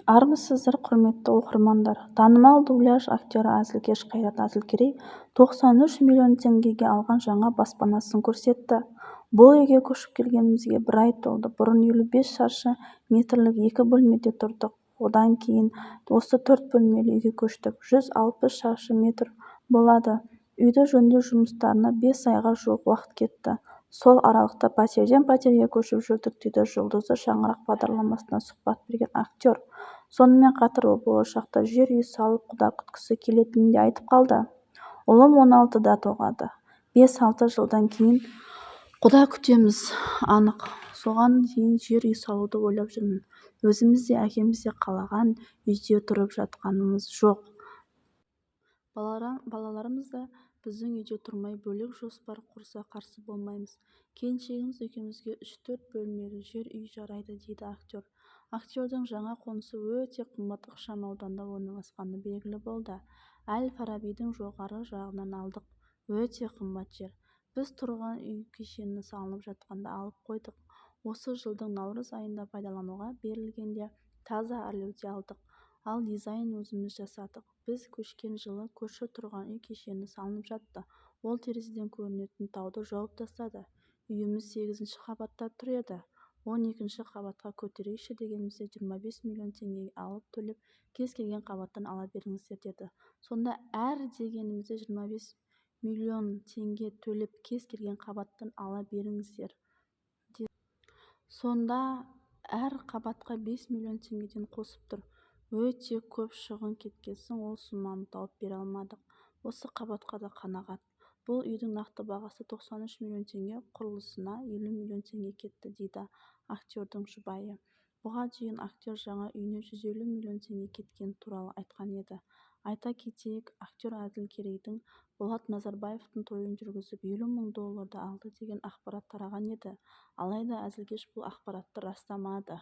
Армысыздар, құрметті оқырмандар! Танымал дубляж актері әзілкеш Қайрат Әділкерей 93 миллион теңгеге алған жаңа баспанасын көрсетті. Бұл үйге көшіп келгенімізге бір ай толды. Бұрын 55 шаршы метрлік екі бөлмеде тұрдық. Одан кейін осы төрт бөлмелі үйге көштік. 160 шаршы метр болады. Үйді жөндеу жұмыстарына 5 айға жуық уақыт кетті. Сол аралықта пәтерден пәтерге көшіп жүрдік, дейді Жұлдызды шаңырақ бағдарламасына сұхбат берген актер. Сонымен қатар ол болашақта жер үй салып, құда күткісі келетінін де айтып қалды. Ұлым 16-да толады. 5-6 жылдан кейін құда күтеміз анық. Соған дейін жер үй салуды ойлап жүрмін. Өзіміз де, әкеміз де қалаған үйде тұрып жатқанымыз жоқ. Балаларымыз да біздің үйде тұрмай бөлек жоспар құрса қарсы болмаймыз. Келіншегіміз екеумізге 3-4 бөлмелі жер үй жарайды, дейді актер. Актердің жаңа қонысы өте қымбат ықшам ауданда орналасқаны белгілі болды. Әл-Фарабидің жоғары жағынан алдық. Өте қымбат жер. Біз тұрғын үй кешені салынып жатқанда алып қойдық. Осы жылдың наурыз айында пайдалануға берілгенде таза әрлеуде алдық. Ал дизайнын өзіміз жасадық. Біз көшкен жылы көрші тұрғын үй кешені салынып жатты. Ол терезеден көрінетін тауды жауып тастады. Үйіміз сегізінші қабатта тұр еді. 12-ші қабатқа көтерейікші дегенімізде 25 миллион теңге алып төлеп, кез келген қабаттан ала беріңіздер деді. Сонда әр дегенімізде 25 миллион теңге төлеп, кез келген қабаттан ала беріңіздер деді. Сонда әр қабатқа 5 миллион теңгеден қосып тұр. Өте көп шығын кеткесін ол сумманы тауып бере алмадық. Осы қабатқа да қанағат. Бұл үйдің нақты бағасы 93 миллион теңге, құрылысына 50 миллион теңге кетті, дейді актердің жұбайы. Бұған дейін актер жаңа үйіне 150 миллион теңге кеткені туралы айтқан еді. Айта кетейік, актер Әділкерейдің Болат Назарбаевтың тойын жүргізіп, 50 мың долларды алды деген ақпарат тараған еді. Алайда әзілкеш бұл ақпаратты растамады.